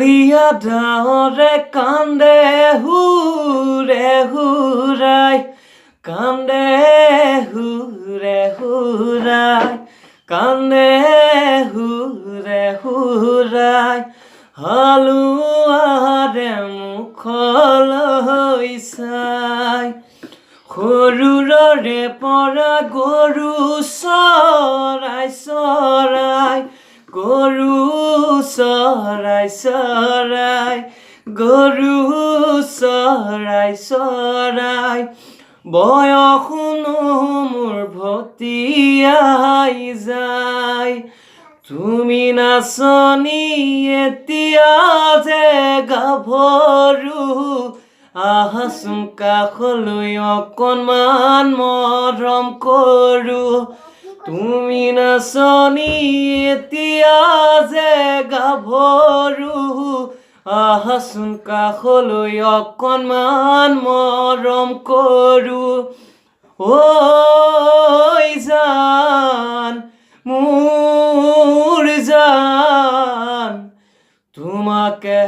কলীয়া ডাৱৰে কান্দে হুৰে হুৰাই, কান্দে হুৰে হুৰাই, কান্দে হুৰে হুৰাই, হালোৱাৰে মুখলৈ চাই। সৰুৰে পৰা গৰু চৰাই চৰাই, গৰু চৰাই চৰাই, গৰু চৰাই চৰাই, বয়সনো মোৰ ভটিয়াই যায়। তুমি নাচনী এতিয়া যে গাভৰু, আহাচোন কাষলৈ, অকণমান মৰম কৰোঁ। তুমি নাচনী এতিয়া যে গাভৰু, আহাচোন কাষলৈ, অকণমান মৰম কৰোঁ। ঐ জান, মোৰ জান, তোমাকে